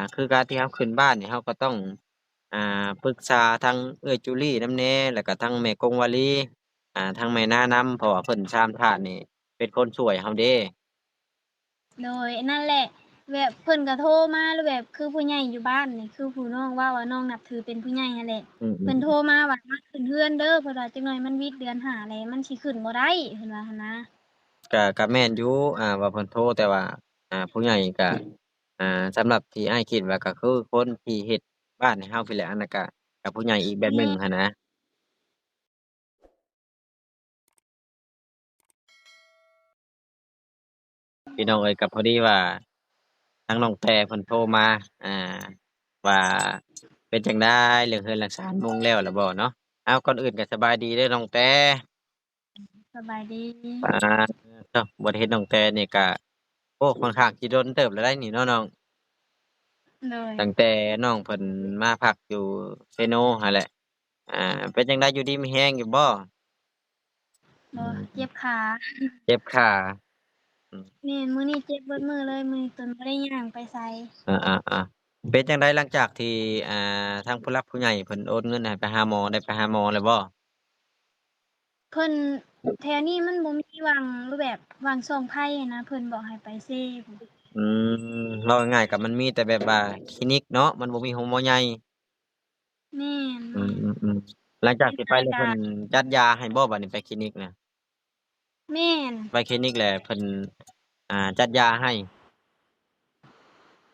ອ່າ ຄືການທີ່ເຮົາຂຶ້ນບ້ານນີ້ ເຮົາກໍຕ້ອງ ອ່າ ປຶກສາທາງເອື້ອຍຈູລີນຳແດ່ ແລ້ວກໍທາງແມ່ກົງວາລີ ອ່າ ທາງແມ່ນານຳ ເພາະວ່າເພິ່ນສາມທ່ານນີ້ເປັນຄົນຊ່ວຍເຮົາເດ້. ໂດຍ ນັ້ນແຫຼະ ແບບເພິ່ນກໍໂທມາ ຫຼືແບບຄືຜູ້ໃຫຍ່ຢູ່ບ້ານນີ້ ຄືຜູ້ນ້ອງເວົ້າວ່ານ້ອງນັບຖືເປັນຜູ້ໃຫຍ່ຫັ້ນແຫຼະ ອືມໆ ເພິ່ນໂທມາວ່າ ມາຂຶ້ນເຮືອນເດີ ເພິ່ນວ່າຈັກໜ້ອຍມັນວິດເດືອນຫ້າແລ້ວ ມັນຊິຂຶ້ນບໍ່ໄດ້ ເພິ່ນວ່າຫັ້ນນະ. ກະ ກະແມ່ນຢູ່ ອ່າ ວ່າເພິ່ນໂທ ແຕ່ວ່າ ອ່າ ຜູ້ໃຫຍ່ກະ ອ່າ ສຳລັບທີ່ອ້າຍຄິດວ່າ ກໍຄືຄົນທີ່ເຮັດບ້ານໃຫ້ເຮົາພີ້ແຫຼະ ອັນນັ້ນກະ ກະຜູ້ໃຫຍ່ອີກແບບໜຶ່ງ ແມ່ນ ຫັ້ນນະ. ພີ່ນ້ອງເອີຍ ກໍພໍດີວ່າທາງນ້ອງແຕ່ເພິ່ນໂທມາ ອ່າ ວ່າເປັນຈັ່ງໃດ ເລື່ອງເຮືອນເລື່ອງຊານມຸງແລ້ວລະບໍ່ເນາະ. ເອົາ ກ່ອນອື່ນກໍສະບາຍດີເດີນ້ອງແຕ່. ສະບາຍດີ. ອ່າ ເນາະ ບໍ່ໄດ້ເຫັນນ້ອງແຕ່ນີ້ກະ ໂອ້ ຂ້ອນຂ້າງຊິດົນເຕີບແລ້ວໄດ໋ນີ້ເນາະນ້ອງ. ໂດຍ. ຕັ້ງແຕ່ນ້ອງເພິ່ນມາພັກຢູ່ເຊໂນຫັ້ນແຫຼະ. ອ່າ ເປັນຈັ່ງໃດ ຢູ່ດີມີແຮງຢູ່ບໍ່? ບໍ່ ອືມ ເຈັບຂາ. ເຈັບຂາ. ອືມ ແມ່ນ ມື້ນີ້ເຈັບເບິດມື້ເລີຍ ມື້ນີ້ຕົນບໍ່ໄດ້ຍ່າງໄປໃສ. ອ່າໆໆ ເປັນຈັ່ງໃດ ຫຼັງຈາກທີ່ ອ່າ ທາງຜູ້ຫຼັກຜູ້ໃຫຍ່ເພິ່ນໂອນເງິນໃຫ້ໄປຫາໝໍ ໄດ້ໄປຫາໝໍແລ້ວບໍ່? ເພິ່ນ ແຖວນີ້ມັນບໍ່ມີຫວ່າງ ແບບຫວ່າງຊ່ອງໄຟຫັ້ນນະ ເພິ່ນບອກໃຫ້ໄປເຊພຸ້ນ. ອືມ ເວົ້າງ່າຍໆ ກໍມັນມີແຕ່ແບບວ່າຄລີນິກເນາະ ມັນບໍ່ມີໂຮງໝໍໃຫຍ່. ແມ່ນ. ອືມໆໆ ຫຼັງຈາກທີ່ໄປແລ້ວ ເພິ່ນຈັດຢາໃຫ້ບໍ່ ບັດນີ້ໄປຄລີນິກນະ? ແມ່ນ. ໄປຄລີນິກແລ້ວເພິ່ນ ອ່າ ຈັດຢາໃຫ້?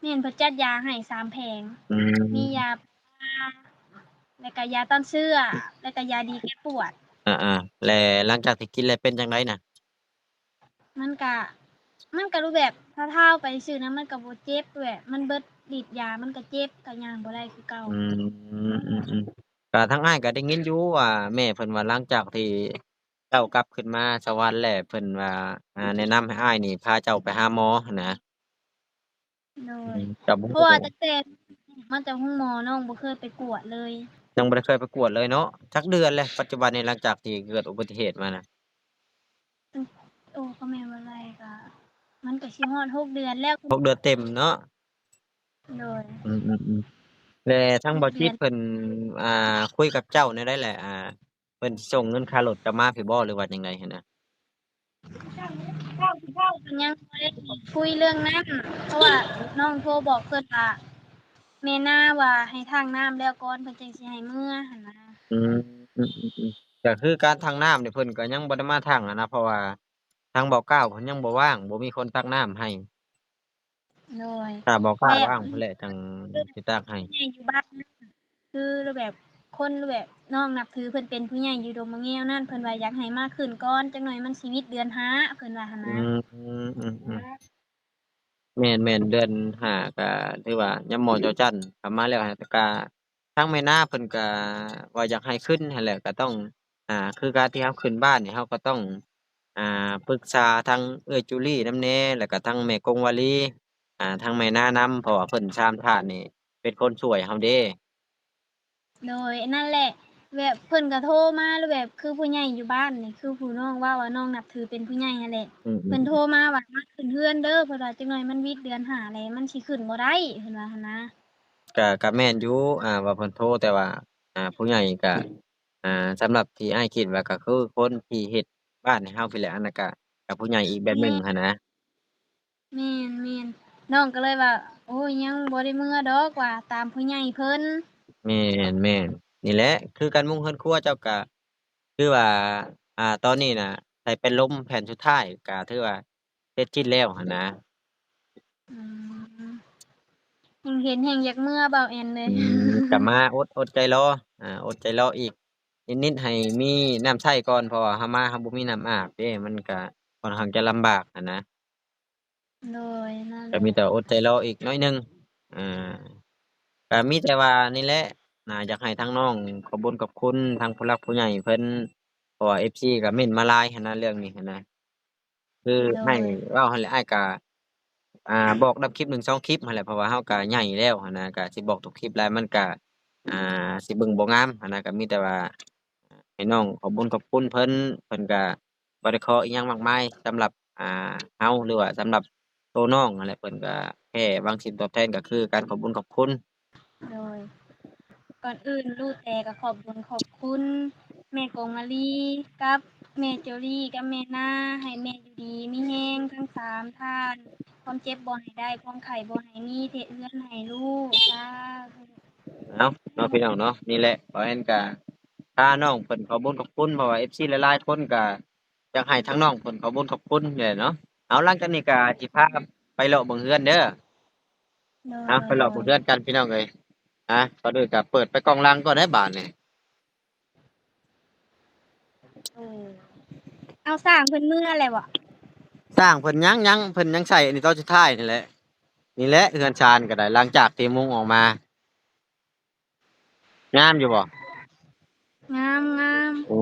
ແມ່ນ ເພິ່ນຈັດຢາໃຫ້ສາມແຜງ. ອືມ ມີຢາ ແລ້ວກະຢາຕ້ານເຊື້ອ ແລ້ວກະຢາດີແກ້ປວດ. ອ່າໆ ແລ້ວຫຼັງຈາກທີ່ກິນແລ້ວເປັນຈັ່ງໃດນະ? ມັນກະ ມັນກະຮູ້ແບບທາວໆໄປຊື່ນະ ມັນກະບໍ່ເຈັບ ແບບມັນເບິດລິດຢາ ມັນກະເຈັບ ກະຍ່າງບໍ່ໄດ້ຄືເກົ່າ. ອືມ ອືມໆ ກະທາງອ້າຍກະໄດ້ຍິນຢູ່ວ່າ ແມ່ເພິ່ນວ່າ ຫຼັງຈາກທີ່ເຈົ້າກັບຂຶ້ນມາສະຫວັນແລ້ວ ເພິ່ນວ່າ ອ່າ ແນະນຳໃຫ້ອ້າຍນີ້ພາເຈົ້າໄປຫາໝໍຫັ້ນນະ. ໂດຍ ອືມ ເພາະວ່າຕັ້ງແຕ່ມາຈາກໂຮງໝໍ ນ້ອງບໍ່ເຄີຍໄປກວດເລີຍ. ຍັງບໍ່ໄດ້ເຄີຍໄປກວດເລີຍເນາະ. ຈັກເດືອນແລ້ວ ປັດຈຸບັນນີ້ ຫຼັງຈາກທີ່ເກີດອຸບັດຕິເຫດມານະ? ໂອ້ ກໍແມ່ນວ່າໄລ່ກໍ ມັນກໍຊິຮອດຫົກເດືອນແລ້ວ. ຫົກເດືອນເຕັມເນາະ. ໂດຍ. ອືມໆໆ ແລະ ທາງບ່າວຈິດເພິ່ນ ອ່າ ຄຸຍກັບເຈົ້າແນວໃດແຫຼະ? ອ່າ ເພິ່ນຊິສົ່ງເງິນຄ່າລົດເຈົ້າມາພີ້ບໍ່ ຫຼືວ່າຈັ່ງໃດຫັ້ນນະ? ຍັງບໍ່ໄດ້ຄຸຍເລື່ອງນັ້ນ ເພາະວ່ານ້ອງໂທບອກເພິ່ນວ່າ ແມ່ນາວ່າໃຫ້ທັງນ້ຳແລ້ວກ່ອນ ເພິ່ນຈັ່ງຊິໃຫ້ເມືອຫັ້ນນະ. ອືມ ອືມໆໆ ກໍຄືການທັງນ້ຳນີ້ ເພິ່ນກໍຍັງບໍ່ໄດ້ມາທັງຫັ້ນນະ ເພາະວ່າທາງບໍ່ກ້າວເພິ່ນຍັງບໍ່ວ່າງ ບໍ່ມີຄົນຕັກນ້ຳໃຫ້. ໂດຍ ຖ້າບໍ່ກ້າວວ່າງພຸ້ນແຫຼະຈັ່ງຊິຕັກໃຫ້. ໃຫຍ່ຢູ່ບ້ານ ຄືແບບຄົນແບບນ້ອງນັບຖືເພິ່ນເປັນຜູ້ໃຫຍ່ຢູ່ດົງມະແງວນັ້ນ ເພິ່ນວ່າຢາກໃຫ້ມາຂຶ້ນກ່ອນ ຈັກໜ້ອຍມັນຊິວິດເດືອນຫ້າ ເພິ່ນວ່າຫັ້ນນະ. ອືມ ອືມໆ ແມ່ນໆ ເດືອນຫ້າກໍຖືວ່າຍາມໝໍເຈົ້າຈັນເຂົ້າມາແລ້ວ ແຕ່ກໍ ທາງແມ່ນາເພິ່ນກະວ່າຢາກໃຫ້ຂຶ້ນຫັ້ນແຫຼະ ກະຕ້ອງ ອ່າ ຄືການທີ່ເຮົາຂຶ້ນບ້ານນີ້ ເຮົາກໍຕ້ອງ ອ່າ ປຶກສາທາງເອື້ອຍຈູລີນຳແດ່ ແລ້ວກະທາງແມ່ກົງວາລີ ອ່າ ທາງແມ່ນານຳ ເພາະວ່າເພິ່ນສາມທ່ານນີ້ເປັນຄົນຊ່ວຍເຮົາເດ້. ໂດຍ ນັ້ນແຫຼະ ແບບເພິ່ນກະໂທມາ ແລ້ວແບບຄືຜູ້ໃຫຍ່ຢູ່ບ້ານນີ້ ຄືຜູ້ນ້ອງເວົ້າວ່ານ້ອງນັບຖືເປັນຜູ້ໃຫຍ່ຫັ້ນແຫຼະ ອືມໆ ເພິ່ນໂທມາວ່າ ມາຂຶ້ນເຮືອນເດີ ເພິ່ນວ່າຈັກໜ້ອຍມັນວິດເດືອນຫ້າແລ້ວ ມັນຊິຂຶ້ນບໍ່ໄດ້ ເພິ່ນວ່າຫັ້ນນະ. ກະ ກະແມ່ນຢູ່ ອ່າ ວ່າເພິ່ນໂທ ແຕ່ວ່າ ອ່າ ຜູ້ໃຫຍ່ກະ ອ່າ ສຳລັບທີ່ອ້າຍຄິດວ່າ ກໍຄືຄົນທີ່ເຮັດບ້ານໃຫ້ເຮົາພີ້ແຫຼະ ອັນນັ້ນກະ ກະຜູ້ໃຫຍ່ອີກແບບໜຶ່ງ ແມ່ນ ຫັ້ນນະ. ແມ່ນໆ ນ້ອງກໍເລີຍວ່າ ໂອ້ຍ ຍັງບໍ່ໄດ້ເມືອດອກວ່າ ຕາມຜູ້ໃຫຍ່ເພິ່ນ. ແມ່ນໆ ນີ້ແຫຼະ ຄືການມຸງເຮືອນຄົວເຈົ້າກະ ຄືວ່າ ອ່າ ຕອນນີ້ນະ ໃສ່ແປ້ນລົມແຜ່ນສຸດທ້າຍ ກະຖືວ່າ ເສັດສິ້ນແລ້ວຫັ້ນນະ. ອືມ ແຮງເຫັນແຮງຢາກເມືອ ບ່າວແອນເອີຍ. ອືມ ກະມາອົດ ອົດໃຈລໍ ອ່າ ອົດໃຈລໍອີກນິດໆ ໃຫ້ມີນ້ຳໃຊ້ກ່ອນ ເພາະວ່າເຮົາມາເຮົາບໍ່ມີນ້ຳອາບເດ້ ມັນກະຂ້ອນຂ້າງຈະລຳບາກຫັ້ນນະ. ໂດຍ ນັ້ນແຫຼະ ກະມີແຕ່ອົດໃຈລໍອີກໜ້ອຍໜຶ່ງ ອ່າ ກະມີແຕ່ວ່ານີ້ແຫຼະ ອ່າ ຢາກໃຫ້ທາງນ້ອງຂອບບຸນຂອບຄຸນທາງຜູ້ຫຼັກຜູ້ໃຫຍ່ເພິ່ນ ເພາະວ່າເອັຟຊີກະເມັ້ນມາຫຼາຍຫັ້ນນະ ເລື່ອງນີ້ຫັ້ນນະ. ຄື ໂດຍ ໃຫ້ເວົ້າຫັ້ນແຫຼະ ອ້າຍກະ ອ່າ ບອກນຳຄລິບໜຶ່ງສອງຄລິບຫັ້ນແຫຼະ ເພາະວ່າເຮົາກະໃຫຍ່ແລ້ວຫັ້ນນະ ກະຊິບອກທຸກຄລິບຫຼາຍມັນກະ ອ່າ ຊິເບິ່ງບໍ່ງາມຫັ້ນນະ ກະມີແຕ່ວ່າໃຫ້ນ້ອງຂອບບຸນຂອບຄຸນເພິ່ນ ເພິ່ນກະບໍ່ໄດ້ຂໍອີ່ຫຍັງມາກມາຍສຳລັບ ອ່າ ເຮົາ ຫຼືວ່າສຳລັບ ຕົວນ້ອງຫັ້ນແຫຼະ ເພິ່ນກໍແຄ່ຫວັງສິ່ງຕອບແທນ ກໍຄືການຂອບບຸນຂອບຄຸນ. ໂດຍ ກ່ອນອື່ນລູກແຕ່ກໍຂອບບຸນຂອບຄຸນແມ່ກົງມາລີກັບແມ່ໂຈລີກັບແມ່ນາ ໃຫ້ແມ່ຢູ່ດີມີແຮງທັງສາມທ່ານ ຄວາມເຈັບບໍ່ໃຫ້ໄດ້ ຄວາມໄຂ້ບໍ່ໃຫ້ມີ ເຮັດເຮືອນໃຫ້ລູກ ສາທຸ. ເອົາເນາະ ພີ່ນ້ອງເນາະ ນີ້ແຫຼະ ເວົ້າແຮ່ນກະພານ້ອງເພິ່ນຂອບບຸນຂອບຄຸນ ເພາະວ່າເອັຟຊີຫຼາຍໆຄົນກະ ຢາກໃຫ້ທາງນ້ອງເພິ່ນຂອບບຸນຂອບຄຸນນີ້ແຫຼະເນາະ. ເອົາ ຫຼັງຈາກນີ້ກໍຊິພາໄປເລາະເບິ່ງເຮືອນເດີ. ໂດຍ ເອົາ ໄປເລາະເບິ່ງເຮືອນກັນພີ່ນ້ອງເອີຍ. ອ່າ ກ່ອນອື່ນກໍເປີດໄປກ້ອງຫຼັງກ່ອນເດີບາດນີ້. ເອີ ເອົາ ຊ່າງເພິ່ນເມືອແລ້ວບໍ່? ຊ່າງເພິ່ນຍັງ ຍັງ ເພິ່ນຍັງໃສ່ອັນນີ້ຕອນສຸດທ້າຍນີ້ແຫຼະ. ນີ້ແຫຼະເຮືອນຊານກໍໄດ້ ຫຼັງຈາກທີ່ມຸງອອກມາ. ງາມຢູ່ບໍ່? ງາມ ງາມ. ໂອ້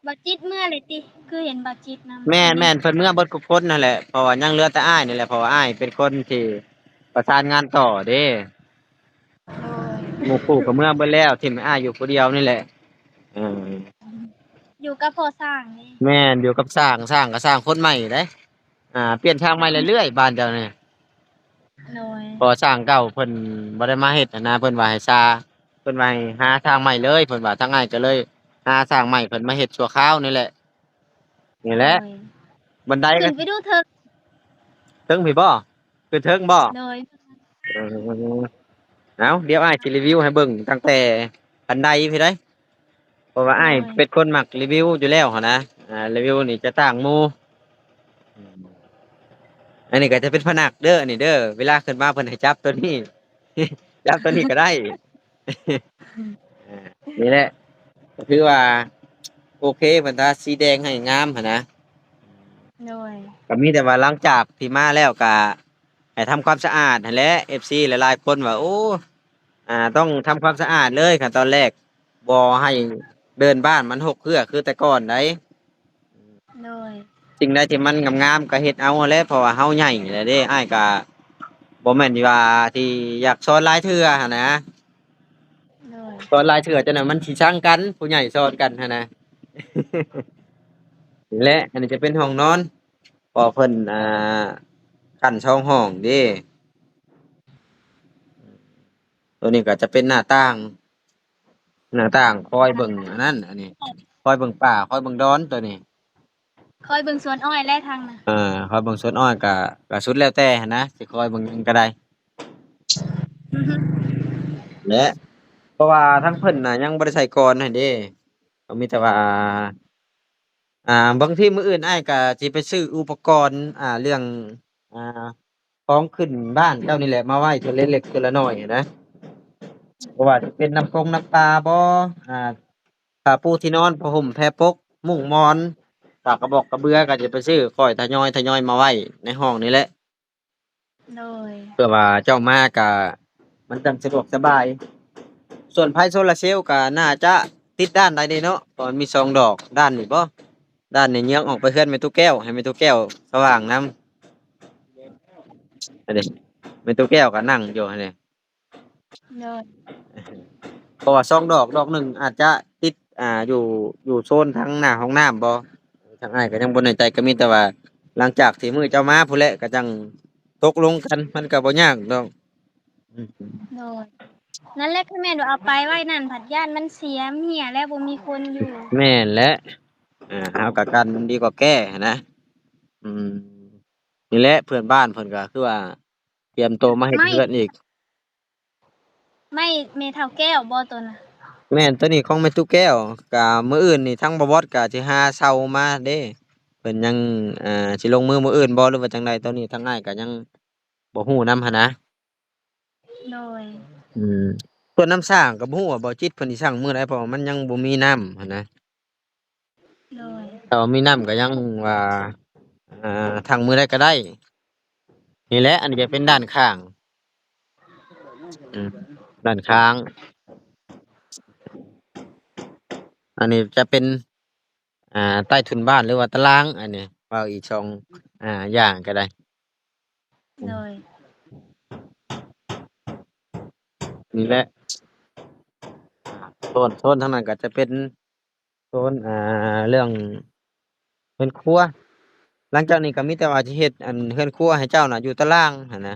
ບ່າວຈິດເມືອແລ້ວຕິ? ຄືເຫັນບ່າວຈິດນຳ. ແມ່ນໆ ເພິ່ນເມືອເບິດທຸກຄົນຫັ້ນແຫຼະ ເພາະວ່າຍັງເຫຼືອແຕ່ອ້າຍນີ້ແຫຼະ ເພາະວ່າອ້າຍເປັນຄົນທີ່ປະສານງານຕໍ່ເດ້. ໂດຍ ໝູ່ຄູ່ກໍເມືອເບິດແລ້ວ ຖິ້ມໃຫ້ອ້າຍຢູ່ຜູ້ດຽວນີ້ແຫຼະ. ເອີ ຢູ່ກັບພໍ່ຊ່າງນີ້. ແມ່ນ ຢູ່ກັບຊ່າງ ຊ່າງກໍສ້າງຄົນໃໝ່ເດ້. ອ່າ ປ່ຽນຊ່າງໃໝ່ເລື້ອຍໆ ບ້ານເຈົ້ານີ້. ໂດຍ ເພາະວ່າຊ່າງເກົ່າເພິ່ນບໍ່ໄດ້ມາເຮັດຫັ້ນນະ ເພິ່ນວ່າໃຫ້ຊາ ເພິ່ນວ່າໃຫ້ຫາຊ່າງໃໝ່ເລີຍ ເພິ່ນວ່າ ທາງອ້າຍກໍເລີຍຫາຊ່າງໃໝ່ເພິ່ນມາເຮັດຊົ່ວຄາວນີ້ແຫຼະ. ນີ້ແຫຼະ ໂດຍ ບັນໄດ ຂຶ້ນໄປດູເທິງ ເທິງພີ້ບໍ່? ຂຶ້ນເທິງບໍ່? ໂດຍ ເອີ ເອົາ ດຽວອ້າຍຊິຣີວິວໃຫ້ເບິ່ງຕັ້ງແຕ່ບັນໄດພີ້ໄດ໋. ເພາະວ່າອ້າຍ ໂດຍ ເປັນຄົນມັກຣີວິວຢູ່ແລ້ວຫັ້ນນະ. ອ່າ ຣີວິວນີ້ຈະຕ່າງໝູ່. ອັນນີ້ກໍຈະເປັນພະນັກເດີ ອັນນີ້ເດີ ເວລາຂຶ້ນມາເພິ່ນໃຫ້ຈັບໂຕນີ້ ຈັບໂຕນີ້ກໍໄດ້. ອ່າ ນີ້ແຫຼະ ກໍຖືວ່າໂອເຄ ເພິ່ນທາສີແດງໃຫ້ງາມຫັ້ນນະ. ໂດຍ ກໍມີແຕ່ວ່າຫຼັງຈາກທີ່ມາແລ້ວກໍ ໃຫ້ທຳຄວາມສະອາດຫັ້ນແຫຼະ ເອັຟຊີຫຼາຍໆຄົນວ່າ ໂອ້ ອ່າ ຕ້ອງທຳຄວາມສະອາດເລີຍ ຂັ້ນຕອນແລກ ບໍ່ໃຫ້ເດີ່ນບ້ານມັນຮົກເຮື້ຄືແຕ່ກ່ອນໃດ໋. ໂດຍ ສິ່ງໃດທີ່ມັນງາມໆກໍເຮັດເອົາຫັ້ນແຫຼະ ເພາະວ່າເຮົາໃຫຍ່ແລ້ວເດ້ ອ້າຍກໍບໍ່ແມ່ນວ່າທີ່ຢາກສອນຫຼາຍເທື່ອຫັ້ນນະ. ໂດຍ ສອນຫຼາຍເທື່ອຈັ່ງໃດມັນຊິຊັງກັນ ຜູ້ໃຫຍ່ສອນກັນຫັ້ນນະ. ແລະ ອັນນີ້ຈະເປັນຫ້ອງນອນ ເພາະເພິ່ນ ອ່າ ກັ້ນສອງຫ້ອງເດ້. ໂຕນີ້ກໍຈະເປັນໜ້າຕ່າງ ໜ້າຕ່າງຄອຍເບິ່ງອັນນັ້ນ ອັນນີ້ ຄອຍເບິ່ງປ່າ ຄອຍເບິ່ງດອນໂຕນີ້ ຄອຍເບິ່ງສວນອ້ອຍແຫຼະທາງນະ. ເອີ ຄອຍເບິ່ງສວນອ້ອຍກໍ ກໍສຸດແລ້ວແຕ່ຫັ້ນນະ ຊິຄອຍເບິ່ງຫຍັງກໍໄດ້. ອືຮຶ ແລະ ເພາະວ່າທາງເພິ່ນນະຍັງບໍ່ໄດ້ໃສ່ກອນຫັ້ນເດ້ ກໍມີແຕ່ວ່າ ອ່າ ບາງທີມື້ອື່ນອ້າຍກໍຊິໄປຊື້ອຸປະກອນ ອ່າ ເລື່ອງ ອ່າ ຂອງຂຶ້ນບ້ານເຈົ້ານີ້ແຫຼະ ມາໄວ້ເທື່ອເລັກເທື່ອລະໜ້ອຍຫັ້ນນະ. ບໍ່ວ່າຈະເປັນນ້ຳກົງນ້ຳປາບໍ ອ່າ ຜ້າປູທີ່ນອນ ຜ້າຫົ່ມແພປົກ ມຸ້ງໝອນ ຝາກກະບອກກະເບືອ ກໍຈະໄປຊື້ ຄ່ອຍທະຍອຍ ທະຍອຍມາໄວ້ໃນຫ້ອງນີ້ແຫຼະ. ໂດຍ ເພື່ອວ່າເຈົ້າມາກະ ມັນຈັ່ງສະດວກສະບາຍ. ສ່ວນໄຟໂຊລາເຊວກະໜ້າຈະຕິດດ້ານໃດເດເນາະ ເພາະມັນມີສອງດອກ ດ້ານນີ້ບໍ ດ້ານນີ້ເຍືອງອອກໄປເຮືອນແມ່ຕູ້ແກ້ວ ໃຫ້ແມ່ຕູ້ແກ້ວສະຫວ່າງນຳ. ອັນນີ້ ແມ່ຕູ້ແກ້ວກໍນັ່ງຢູ່ຫັ້ນເດ. ໂດຍ ເພາະວ່າສອງດອກ ດອກໜຶ່ງອາດຈະຕິດ ອ່າ ຢູ່ ຢູ່ໂຊນທາງໜ້າຫ້ອງນ້ຳບໍ ທາງອ້າຍກໍຍັງບໍ່ແນ່ໃຈ ກໍມີແຕ່ວ່າຫຼັງຈາກທີ່ມື້ເຈົ້າມາພຸ້ນແຫຼະ ກໍຈັ່ງຕົກລົງກັນ ມັນກໍບໍ່ຍາກດອກ. ອືມ ໂດຍ ນັ້ນແຫຼະ ຄັນແມ່ນວ່າເອົາໄປໄວ້ນັ້ນ ພັດຢ້ານມັນເສຍ ມັນເຫ່ຍ ແລ້ວບໍ່ມີຄົນຢູ່. ແມ່ນແຫຼະ ເຮົາກໍກັນມັນດີກວ່າແກ້ຫັ້ນນະ. ອືມ ນີ້ແຫຼະ ເພື່ອນບ້ານເພິ່ນກໍຄືວ່າຕຽມໂຕມາເຮັດເຮືອນອີກ. ໄມ້ແມ່ເຖົ້າແກ້ວບໍ່ໂຕນະ? ແມ່ນ ໂຕນີ້ຂອງແມ່ຕູ້ແກ້ວ. ກະມື້ອື່ນນີ້ທາງບ່າວບອດກະຊິຫາເຊົ່າມາເດ້ ເພິ່ນຍັງ ເອີ ຊິລົງມືມື້ອື່ນບໍ່ ຫຼືວ່າຈັ່ງໃດ ໂຕນີ້ທາງອ້າຍກະຍັງບໍ່ຮູ້ນຳຫັ້ນນະ. ໂດຍ ອືມ ສ່ວນນ້ຳສ້າງກະບໍ່ຮູ້ວ່າບ່າວຈິດເພິ່ນຊິສັ່ງມື້ໃດ ເພາະວ່າມັນຍັງບໍ່ມີນ້ຳຫັ້ນນະ. ໂດຍ ຖ້າວ່າມີນ້ຳກໍຍັງວ່າ ອ່າ ທັງມື້ໃດກໍໄດ້. ນີ້ແຫຼະ ອັນນີ້ຈະເປັນດ້ານຂ້າງ ອືມ ດ້ານຂ້າງ ອັນນີ້ຈະເປັນ ອ່າ ໃຕ້ຖົນບ້ານ ຫຼືວ່າຕະລາງ ອັນນີ້ເວົ້າອີກສອງ ອ່າ ຢ່າງກໍໄດ້. ໂດຍ ນີ້ແຫຼະ ໂຊນ ໂຊນທາງນັ້ນກໍຈະເປັນ ໂຊນ ອ່າ ເລື່ອງເຮືອນຄົວ ຫຼັງຈາກນີ້ກໍມີແຕ່ວ່າຈະເຮັດອັນເຮືອນຄົວໃຫ້ເຈົ້ານະຢູ່ຕາລ່າງຫັ້ນນະ.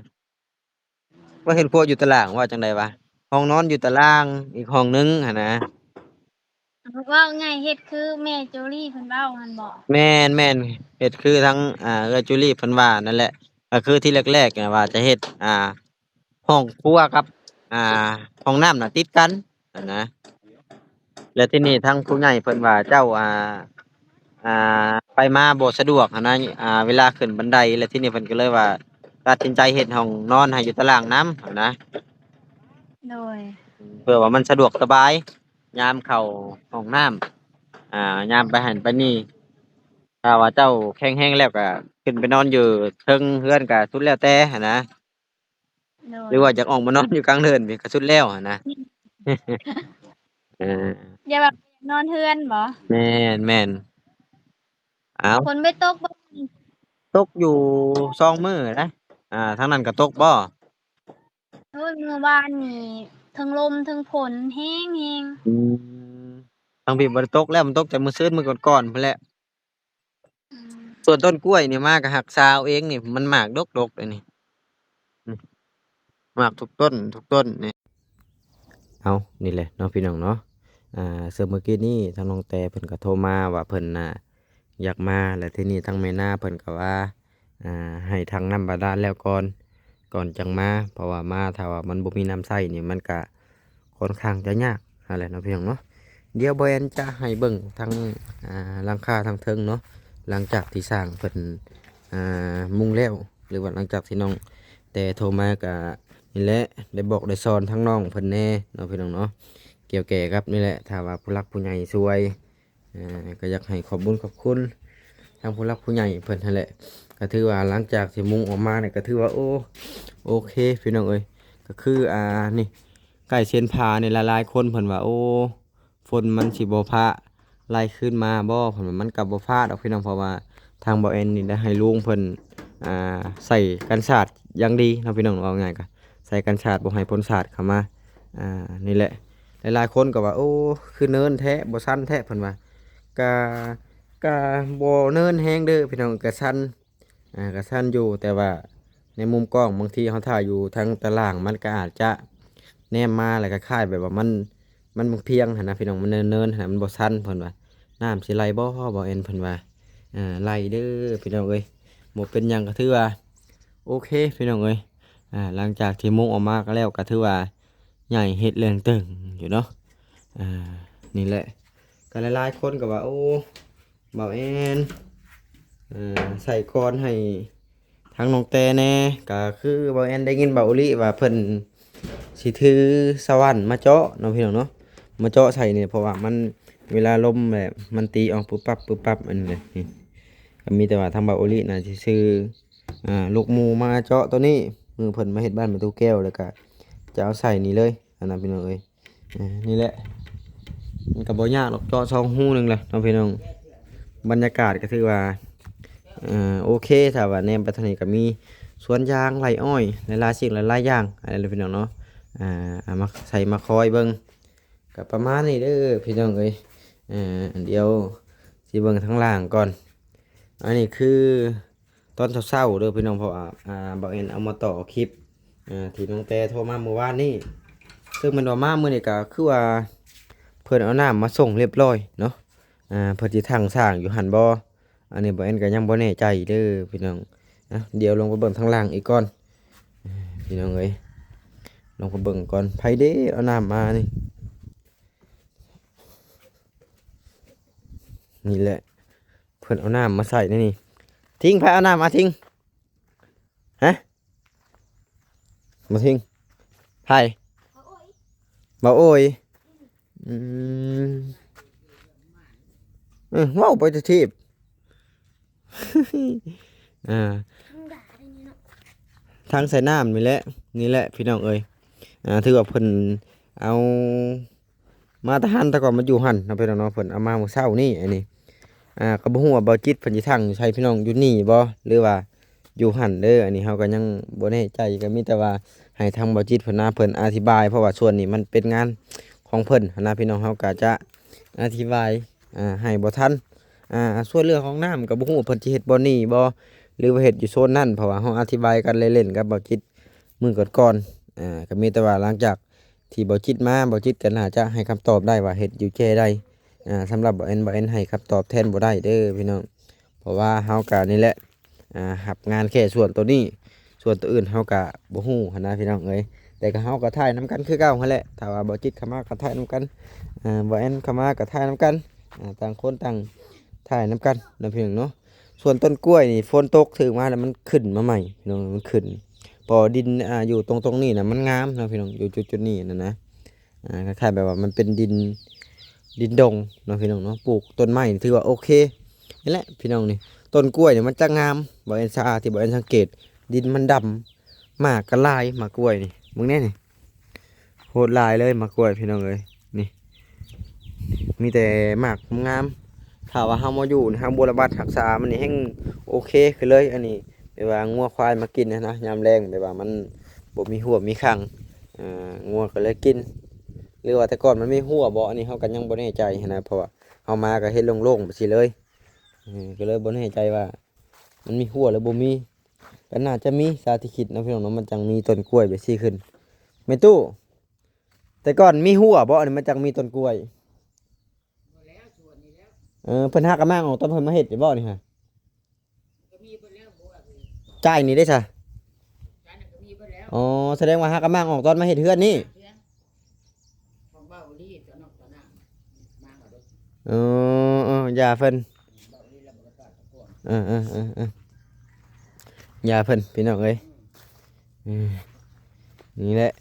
ວ່າເຮືອນຄົວຢູ່ຕາລ່າງ ວ່າຈັ່ງໃດວະ? ຫ້ອງນອນຢູ່ຕາລ່າງອີກຫ້ອງໜຶ່ງຫັ້ນນະ. ເວົ້າງ່າຍເຮັດຄືແມ່ຈູລີເພິ່ນເວົ້າຫັ້ນບໍ? ແມ່ນໆ ເຮັດຄືທາງ ອ່າ ເອື້ອຍຈູລີເພິ່ນວ່ານັ້ນແຫຼະ. ກໍຄືທີ່ແລກໆນະວ່າຈະເຮັດ ອ່າ ຫ້ອງຄົວກັບ ອ່າ ຫ້ອງນ້ຳນະຕິດກັນຫັ້ນນະ. ແລ້ວທີນີ້ທາງຜູ້ໃຫຍ່ເພິ່ນວ່າເຈົ້າ ອ່າ ອ່າ ໄປມາບໍ່ສະດວກຫັ້ນນະ ອ່າ ເວລາຂຶ້ນບັນໄດ. ແລ້ວທີນີ້ເພິ່ນກໍເລີຍວ່າຕັດສິນໃຈເຮັດຫ້ອງນອນໃຫ້ຢູ່ຕາລ່າງນຳຫັ້ນນະ. ໂດຍ ເພື່ອວ່າມັນສະດວກສະບາຍ ຍາມເຂົ້າຫ້ອງນ້ຳ ອ່າ ຍາມໄປຫັ້ນໄປນີ້. ຖ້າວ່າເຈົ້າແຂງແຮງແລ້ວກໍຂຶ້ນໄປນອນຢູ່ເທິງເຮືອນກໍສຸດແລ້ວແຕ່ຫັ້ນນະ. ໂດຍ ຫຼືວ່າຢາກອອກມານອນຢູ່ກາງເດີ່ນນີ້ກໍສຸດແລ້ວຫັ້ນນະ. ເອີ ຢ່າວ່ານອນເຮືອນບໍ? ແມ່ນໆ. ອ້າວ ຝົນໄປຕົກບໍ່? ຕົກຢູ່ສອງມື້ນະ. ອ່າ ທາງນັ້ນກໍຕົກບໍ? ໂອ້ຍ ມື້ວານນີ້ເທິງລົມເທິງຝົນແຮງໆ. ອືມ ທາງພີ້ບໍ່ໄດ້ຕົກແລ້ວ ມັນຕົກແຕ່ມື້ຊືນມື້ກ່ອນໆພຸ້ນແຫຼະ. ອືມ ສ່ວນຕົ້ນກ້ວຍນີ້ມາກໍຮັກສາເອົາເອງນີ້ ມັນໝາກດົກໆເດ້ນີ້ ໝາກທຸກຕົ້ນ ທຸກຕົ້ນນີ້. ເອົາ ນີ້ແຫຼະເນາະພີ່ນ້ອງເນາະ. ອ່າ ເຊິ່ງມື້ກີ້ນີ້ທາງນ້ອງແຕເພິ່ນກໍໂທມາວ່າເພິ່ນນະຢາກມາ ແລ້ວທີນີ້ທາງແມ່ນາເພິ່ນກໍວ່າ ອ່າ ໃຫ້ຖັງນ້ຳບາດານແລ້ວກ່ອນ ກ່ອນຈັ່ງມາ ເພາະວ່າມາຖ້າວ່າມັນບໍ່ມີນ້ຳໃຊ້ນີ້ ມັນກະຄ່ອນຂ້າງຈະຍາກຫັ້ນແຫຼະເນາະພີ່ນ້ອງເນາະ. ດຽວບ່າວແອນຈະໃຫ້ເບິ່ງທາງ ອ່າ ຫຼັງຄາທາງເທິງເນາະ ຫຼັງຈາກທີ່ຊ່າງເພິ່ນ ອ່າ ມຸງແລ້ວ ຫຼືວ່າຫຼັງຈາກທີ່ນ້ອງແຕ່ໂທມາກະນີ້ແຫຼະ ໄດ້ບອກໄດ້ສອນທາງນ້ອງເພິ່ນແດ່ເນາະພີ່ນ້ອງເນາະ ກ່ຽວແກ່ກັບນີ້ແຫຼະ ຖ້າວ່າຜູ້ຫຼັກຜູ້ໃຫຍ່ຊ່ວຍ ອ່າ ກໍຢາກໃຫ້ຂອບບຸນຂອບຄຸນທາງຜູ້ຫຼັກຜູ້ໃຫຍ່ເພິ່ນຫັ້ນແຫຼະ. ກໍຖືວ່າຫຼັງຈາກທີ່ມຸງອອກມານີ້ ກໍຖືວ່າ ໂອ້ ໂອເຄພີ່ນ້ອງເອີຍ. ກໍຄື ອ່າ ນີ້ ໃກ້ເຊັ່ນຜານີ້ ຫຼາຍໆຄົນເພິ່ນວ່າ ໂອ້ ຝົນມັນຊິບໍ່ຟ້າໄຫຼຄືນມາບໍ່? ເພິ່ນວ່າມັນກໍບໍ່ຟ້າດອກພີ່ນ້ອງ ເພາະວ່າທາງບ່າວແອນນີ້ໄດ້ໃຫ້ລຸງເພິ່ນ ອ່າ ໃສ່ກັນສາດຢ່າງດີເນາະພີ່ນ້ອງ ເວົ້າງ່າຍກໍໃສ່ກັນສາດບໍ່ໃຫ້ຝົນສາດເຂົ້າມາ. ອ່າ ນີ້ແຫຼະ ຫຼາຍໆຄົນກໍວ່າ ໂອ້ ຄືເນີນແທ້ ບໍ່ຊັນແທ້ ເພິ່ນວ່າ. ກະ ກະບໍ່ເນີນແຮງເດີພີ່ນ້ອງ ກະຊັນ ອ່າ ກະຊັນຢູ່ ແຕ່ວ່າໃນມຸມກ້ອງ ບາງທີເຮົາຖ້າຢູ່ທາງຕາລ່າງ ມັນກະອາດຈະແນມມາແລ້ວ ຄ້າຍໆແບບວ່າມັນ ມັນບໍ່ພຽງຫັ້ນນະພີ່ນ້ອງ ມັນເນີນໆຫັ້ນນະ ມັນບໍ່ຊັນ ເພິ່ນວ່າ. ນ້ຳຊິໄຫຼບໍ່ ບ່າວແອນ ເພິ່ນວ່າ. ອ່າ ໄຫຼເດີພີ່ນ້ອງເອີຍ ບໍ່ເປັນຫຍັງ ກໍຖືວ່າໂອເຄພີ່ນ້ອງເອີຍ. ອ່າ ຫຼັງຈາກທີ່ມຸງອອກມາກໍແລ້ວ ກໍຖືວ່າໃຫຍ່ເຮັດເລື່ອງເຕີງຢູ່ເນາະ. ອ່າ ນີ້ແຫຼະ ກໍຫຼາຍໆຄົນກໍວ່າ ໂອ້ ບ່າວແອນ ເອີ ໃສ່ກ່ອນໃຫ້ທາງນ້ອງແຕແດ່. ກໍຄືບ່າວແອນໄດ້ຍິນບ່າວໂອລິວ່າເພິ່ນຊິຖືສະຫວ່ານມາເຈາະເນາະພີ່ນ້ອງເນາະ ມາເຈາະໃສ່ນີ້ ເພາະວ່າມັນ ເວລາລົມແບບມັນຕີອອກປຶບປັບປຶບປັບ ອັນນີ້ ກໍມີແຕ່ວ່າທາງບ່າວໂອລິນະຊິຊື້ ອ່າ ລູກໝູມາເຈາະໂຕນີ້ ມື້ເພິ່ນມາເຮັດບ້ານປະຕູແກ້ວ ແລ້ວກໍຈະເອົາໃສ່ນີ້ເລີຍຫັ້ນນະພີ່ນ້ອງເອີຍ. ເອີ ນີ້ແຫຼະ ມັນກໍບໍ່ຍາກດອກ ເຈາະຊ່ອງຮູໜຶ່ງແຫຼະເນາະພີ່ນ້ອງ. ບັນຍາກາດກໍຖືວ່າ ເອີ ໂອເຄ ຖ້າວ່າແນມໄປທາງນີ້ກໍມີສວນຢາງ ໄຮ່ອ້ອຍ ຫຼາຍໆສິ່ງຫຼາຍໆຢ່າງ ອັນນີ້ແຫຼະພີ່ນ້ອງເນາະ. ອ່າ ເອົາມາໃສ່ມາຄອຍເບິ່ງ ກໍປະມານນີ້ເດີພີ່ນ້ອງເອີຍ. ເອີ ດຽວຊິເບິ່ງທາງລ່າງກ່ອນ. ອັນນີ້ຄື ຕອນເຊົ້າໆເດີພີ່ນ້ອງ ເພາະວ່າ ອ່າ ບ່າວແອນເອົາມາຕໍ່ຄລິບ ອ່າ ທີ່ນ້ອງແຕໂທມາມື້ວານນີ້ ເຊິ່ງແມ່ນວ່າມາມື້ນີ້ກໍຄືວ່າເພິ່ນເອົານ້ຳມາສົ່ງຮຽບຮ້ອຍເນາະ. ອ່າ ເພິ່ນຊິທັງສ້າງຢູ່ຫັ້ນບໍ່ ອັນນີ້ບ່າວແອນກໍຍັງບໍ່ແນ່ໃຈເດີພີ່ນ້ອງ. ອ່ະ ດຽວລົງໄປເບິ່ງທາງລ່າງອີກກ່ອນ ພີ່ນ້ອງເອີຍ ລົງໄປເບິ່ງກ່ອນ. ໃຜເດເອົານ້ຳມານີ້? ນີ້ແຫຼະ ເພິ່ນເອົານ້ຳມາໃສ່ໃນນີ້. ທິງ ໃຜເອົານ້ຳມາ ທິງ? ຮະ? ມາທິງ ໃຜ? ບ່າວໂອຍ. ອືມ ເອີ ເວົ້າໄປແຕ່ທີບ ອ່າ ທາງໃສ່ນ້ຳນີ້ແຫຼະ ນີ້ແຫຼະພີ່ນ້ອງເອີຍ. ອ່າ ຖືວ່າເພິ່ນເອົາ ມາແຕ່ຫັ້ນ ແຕ່ກ່ອນມັນຢູ່ຫັ້ນເນາະພີ່ນ້ອງເນາະ ເພິ່ນເອົາມາມື້ເຊົ້ານີ້. ອັນນີ້ ອ່າ ກໍບໍ່ຮູ້ວ່າບ່າວຈິດເພິ່ນຊິທັງຢູ່ໃສພີ່ນ້ອງ ຢູ່ນີ້ບໍ່ ຫຼືວ່າຢູ່ຫັ້ນເດີ ອັນນີ້ເຮົາກໍຍັງບໍ່ແນ່ໃຈ. ກໍມີແຕ່ວ່າໃຫ້ທາງບ່າວຈິດເພິ່ນນະ ເພິ່ນອະທິບາຍ ເພາະວ່າສ່ວນນີ້ມັນເປັນງານຂອງເພິ່ນຫັ້ນນະພີ່ນ້ອງ ເຮົາກໍຈະອະທິບາຍ ອ່າ ໃຫ້ບໍ່ທັນ. ອ່າ ສ່ວນເລື່ອງຂອງນ້ຳກໍບໍ່ຮູ້ວ່າເພິ່ນຊິເຮັດບ່ອນນີ້ບໍ່ ຫຼືວ່າເຮັດຢູ່ໂຊນນັ້ນ ເພາະວ່າເຮົາອະທິບາຍກັນເລ່ນໆກັບເບົາຈິດມື້ກ່ອນໆ ອ່າ ກໍມີແຕ່ວ່າຫຼັງຈາກທີ່ເບົາຈິດມາ ເບົາຈິດກໍໜ້າຈະໃຫ້ຄຳຕອບໄດ້ວ່າເຮັດຢູ່ແຈໃດ ອ່າ ສຳລັບເບົາແອນ ເບົາແອນໃຫ້ຄຳຕອບແທນບໍ່ໄດ້ເດີພີ່ນ້ອງ ເພາະວ່າເຮົາກໍນີ້ແຫຼະ ອ່າ ຮັບງານແຄ່ສ່ວນໂຕນີ້ ສ່ວນໂຕອື່ນເຮົາກະບໍ່ຮູ້ຫັ້ນນະພີ່ນ້ອງເອີຍ ແຕ່ກະເຮົາກະຖ່າຍນຳກັນຄືເກົ່າຫັ້ນແຫຼະ ຖ້າວ່າເບົາຈິດເຂົ້າມາກະຖ່າຍນຳກັນ ເອີ ເບົາແອນເຂົ້າມາກະຖ່າຍນຳກັນ ຕ່າງຄົນຕ່າງຖ່າຍນຳກັນເນາະພີ່ນ້ອງເນາະ. ສ່ວນຕົ້ນກ້ວຍນີ້ຝົນຕົກຖືກມາແລ້ວມັນຂຶ້ນມາໃໝ່ພີ່ນ້ອງ ມັນຂຶ້ນ ເພາະວ່າດິນ ອ່າ ຢູ່ຕົງ ຕົງນີ້ນະມັນງາມເນາະພີ່ນ້ອງ ຢູ່ຈຸດໆນີ້ນະນະ ອ່າ ຄ້າຍໆແບບວ່າມັນເປັນດິນ ດິນດົງເນາະພີ່ນ້ອງເນາະ ປູກຕົ້ນໄມ້ຖືວ່າໂອເຄນີ້ແຫຼະພີ່ນ້ອງນີ້. ຕົ້ນກ້ວຍນີ້ມັນຈະງາມ ບ່າວແອນສາ ທີ່ບ່າວແອນສັງເກດ ດິນມັນດຳ ໝາກກໍຫຼາຍ ໝາກກ້ວຍນີ້ ເບິ່ງແດ່ນີ້ ໂຄດຫຼາຍເລີຍໝາກກ້ວຍພີ່ນ້ອງເອີຍ ນີ້ ມີແຕ່ໝາກງາມ. ຖ້າວ່າເຮົາມາຢູ່ ເຮົາບໍ່ລະມັດຮັກສາ ມັນນີ້ແຮ່ງໂອເຄຂຶ້ນເລີຍ ອັນນີ້ ແບບວ່າງົວຄວາຍມາກິນຫັ້ນນະ ຍາມແລ້ງ ແບບວ່າມັນບໍ່ມີຮົ້ວມີຄັງ ງົວກໍເລີຍກິນ ຫຼືວ່າແຕ່ກ່ອນມັນມີຮົ້ວບໍ່ ອັນນີ້ເຮົາກໍຍັງບໍ່ແນ່ໃຈຫັ້ນນະ ເພາະວ່າເຮົາມາກໍເຫັນໂລ່ງໆແບບຊີ້ເລີຍ ກໍເລີຍບໍ່ແນ່ໃຈວ່າມັນມີຮົ້ວຫຼືບໍ່ມີ ກໍໜ້າຈະມີ ສາທີ່ຄິດເນາະພີ່ນ້ອງເນາະ ມັນຈັ່ງມີຕົ້ນກ້ວຍແບບຊີ້ຂຶ້ນ. ແມ່ຕູ້ ແຕ່ກ່ອນມີຮົ້ວບໍ່ ອັນນີ້ມັນຈັ່ງມີຕົ້ນກ້ວຍ? ເອີ ເພິ່ນຫາກະມ້າງອອກຕອນເພິ່ນມາເຮັດນີ້ບໍ່ນີ້ຫະ? ຈ່າຍນີ້ເດ້ຊະ? ອໍ ສະແດງວ່າຫາກະມ້າງອອກຕອນມາເຮັດເຮືອນນີ້. ເອີ ເອີ ຢ່າເພິ່ນ ເອີ ຢ່າເພິ່ນພີ່ນ້ອງເອີຍ ນີ້ແຫຼະ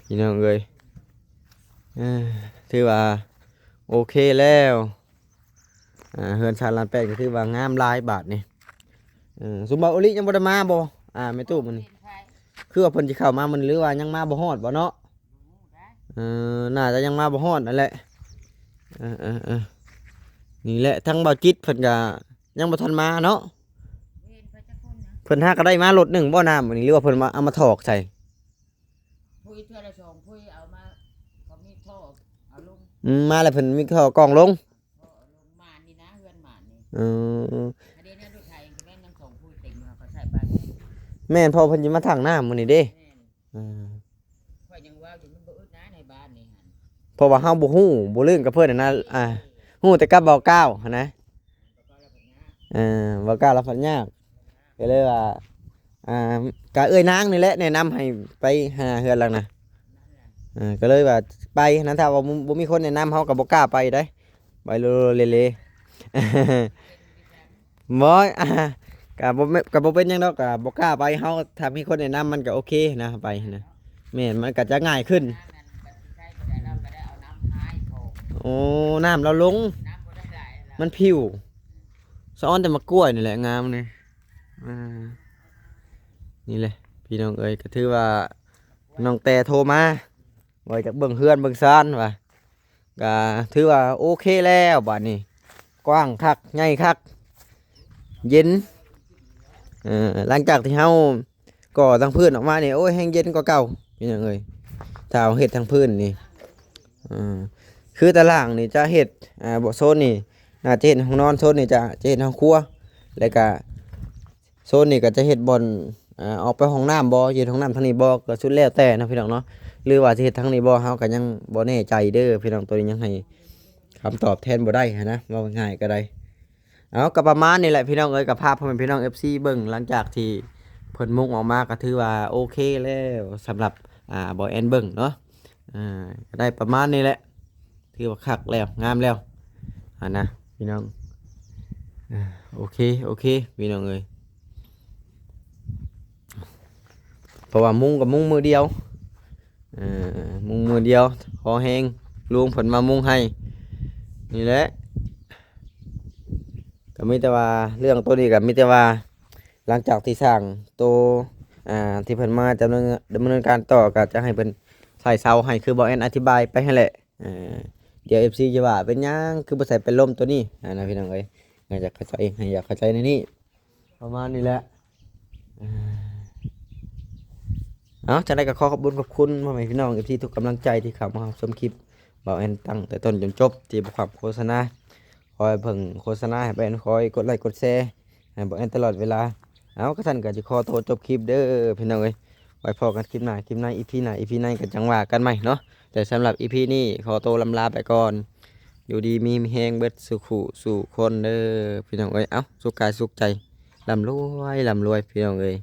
ພີ່ນ້ອງເອີຍ ຖືວ່າໂອເຄແລ້ວ. ອ່າ ເຮືອນຊານລານແປດກໍຖືວ່າງາມຫຼາຍບາດນີ້. ເອີ ຊຸມບ່າວໂອລິຍັງບໍ່ໄດ້ມາບໍ່ ອ່າ ແມ່ຕູ້ ມື້ນີ້ ຄືວ່າເພິ່ນຊິເຂົ້າມາມື້ນີ້ ຫຼືວ່າຍັງມາບໍ່ຮອດບໍ່ເນາະ? ເອີ ໜ້າຈະຍັງມາບໍ່ຮອດນັ້ນແຫຼະ. ເອີໆໆ ນີ້ແຫຼະ ທາງບ່າວຈິດເພິ່ນກໍຍັງບໍ່ທັນມາເນາະ. ເພິ່ນຫາກໍໄດ້ມາລົດໜຶ່ງບໍ່ນ້ຳມື້ນີ້ ຫຼືວ່າເພິ່ນມາ ເອົາມາຖອກໃສ່? ພຸ້ຍເທື່ອລະສອງພຸ້ຍ ເອົາມາ ເຂົາມີທໍ່ເອົາລົງ ອືມ ມາແລ້ວເພິ່ນມີທໍ່ກ່ອງລົງ ທໍ່ເອົາລົງໝານນີ້ນະ ເຮືອນໝານນີ້ ເອີ ອັນນີ້ນະ ລົດໄຖກໍແມ່ນຍັງສອງພຸ້ຍເຕັມຢູ່ ເຂົາໃສ່ໄປ ແມ່ນ ເພາະເພິ່ນຊິມາຖັງນ້ຳມື້ນີ້ເດ້ ແມ່ນ ເອີ ຂ້ອຍຍັງເວົ້າຢູ່ ມັນບໍ່ອຶດນະໃນບ້ານນີ້ຫັ້ນ ເພາະວ່າເຮົາບໍ່ຮູ້ ບໍ່ລື່ນກັບເພິ່ນຫັ້ນນະ ອ່າ ຮູ້ແຕ່ກັບເບົາກ້າວຫັ້ນນະ. ເອີ ບໍ່ກ້າລະພັດຍາກ ກໍເລີຍວ່າ ອ່າ ກະເອື້ອຍນາງນີ້ແຫຼະແນະນຳໃຫ້ໄປຫາເຮືອນຫຼັງນະ ເອີ ກໍເລີຍວ່າໄປນະ ຖ້າວ່າບໍ່ ບໍ່ມີຄົນແນະນຳ ເຮົາກໍບໍ່ກ້າໄປເດ້ ໄປໂລເລເລ ບໍ່ ອ່າ ກໍບໍ່ແມ່ນ ກໍບໍ່ເປັນຫຍັງດອກ ກໍບໍ່ກ້າໄປ ເຮົາ ຖ້າມີຄົນແນະນຳມັນກໍໂອເຄນະ ໄປນະ ແມ່ນ ມັນກໍຈະງ່າຍຂຶ້ນ. ໂອ້ ນ້ຳລາວລົງ ມັນຜິວ ສະອອນແຕ່ໝາກກ້ວຍນີ້ແຫຼະງາມນີ້ ອ່າ ນີ້ແຫຼະພີ່ນ້ອງເອີຍ ກໍຖືວ່ານ້ອງແຕ່ໂທມາ ວ່າຢາກເບິ່ງເຮືອນເບິ່ງຊານວ່າ ກໍຖືວ່າໂອເຄແລ້ວບາດນີ້ ກວ້າງຄັກ ໃຫຍ່ຄັກ ເຢັນ ເອີ ຫຼັງຈາກທີ່ເຮົາ ກໍທາງພື້ນອອກມານີ້ ໂອ້ຍ ແຮ່ງເຢັນກວ່າເກົ່າພີ່ນ້ອງເອີຍ ຖ້າເຮົາເຮັດທາງພື້ນນີ້ ເອີ ຄືຕາລ່າງນີ້ຈະເຮັດ ອ່າ ໂຊນນີ້ໜ້າຈະເຮັດຫ້ອງນອນ ໂຊນນີ້ຈະ ຈະເຮັດຫ້ອງຄົວ ແລ້ວກະໂຊນນີ້ກໍຈະເຮັດບ່ອນ ອ່າ ອອກໄປຫ້ອງນ້ຳບໍ່ ເຮັດຫ້ອງນ້ຳທາງນີ້ບໍ່ ກໍສຸດແລ້ວແຕ່ເນາະພີ່ນ້ອງເນາະ ຫຼືວ່າຊິເຮັດທາງນີ້ບໍ່ ເຮົາກໍຍັງບໍ່ແນ່ໃຈເດີພີ່ນ້ອງ ໂຕນີ້ຍັງໃຫ້ຄຳຕອບແທນບໍ່ໄດ້ຫັ້ນນະ ເວົ້າງ່າຍໆກໍໄດ້. ເອົາ ກໍປະມານນີ້ແຫຼະພີ່ນ້ອງເອີຍ ກໍພາພໍ່ແມ່ພີ່ນ້ອງເອັຟຊີເບິ່ງ ຫຼັງຈາກທີ່ເພິ່ນມຸງອອກມາ ກໍຖືວ່າໂອເຄແລ້ວ ສຳລັບ ອ່າ ບ່າວແອນເບິ່ງເນາະ ອ່າ ກໍໄດ້ປະມານນີ້ແຫຼະ ຖືວ່າຄັກແລ້ວ ງາມແລ້ວຫັ້ນນະພີ່ນ້ອງ ອ່າ ໂອເຄ ໂອເຄພີ່ນ້ອງເອີຍ ເພາະວ່າມຸງກໍມຸງມື້ດຽວ ເອີ ມຸງມື້ດຽວ ພໍແຮງ ລຸງເພິ່ນມາມຸງໃຫ້ນີ້ແຫຼະ ກໍມີແຕ່ວ່າເລື່ອງໂຕນີ້ກໍມີແຕ່ວ່າ ຫຼັງຈາກທີ່ສ້າງໂຕ ອ່າ ທີ່ເພິ່ນມາດຳເນີນ ດຳເນີນການຕໍ່ ກໍຈະໃຫ້ເພິ່ນໃສ່ເສົາໃຫ້ ຄືບ່າວແອນອະທິບາຍໄປຫັ້ນແຫຼະ ເອີ ດຽວເອັຟຊີຈະວ່າເປັນຫຍັງຄືບໍ່ໃສ່ເປັນລົມໂຕນີ້ຫັ້ນນະພີ່ນ້ອງເອີຍ ກໍຢາກເຂົ້າໃຈ ໃຫ້ຢາກເຂົ້າໃຈໃນນີ້ ປະມານນີ້ແຫຼະ ເອົາ ຈັ່ງໃດກໍຂໍຂອບບຸນຂອບຄຸນພໍ່ແມ່ພີ່ນ້ອງເອັຟຊີທຸກກຳລັງໃຈທີ່ເຂົ້າມາຮັບຊົມຄລິບບ່າວແອນຕັ້ງແຕ່ຕົ້ນຈົນຈົບ ທີ່ບໍ່ຂ້າມໂຄສະນາ. ຂໍ ຄອຍເບິ່ງໂຄສະນາໃຫ້ເພິ່ນ ຄອຍກົດໄລກົດແຊໃຫ້ບໍ່ແອນຕະຫຼອດເວລາ. ເອົາ ກະຊັ້ນກະຊິຂໍໂຕຈົບຄລິບເດີພີ່ນ້ອງເອີຍ. ໄວ້ພໍ້ກັນຄລິບໜ້າ ຄລິບໃນ ອີພີໜ້າ ອີພີໃນກະຈັ່ງວ່າກັນໃໝ່ເນາະ. ແຕ່ສຳລັບອີພີນີ້ຂໍໂຕລຳລາໄປກ່ອນ. ຢູ່ດີມີແຮງເບິດສູ່ຄູ່ສູ່ຄົນເດີພີ່ນ້ອງເອີຍ. ເອົາ ສຸກກາຍສຸກໃຈ ລ່ຳລວຍລ່ຳລວຍພີ່ນ້ອງເອີຍ.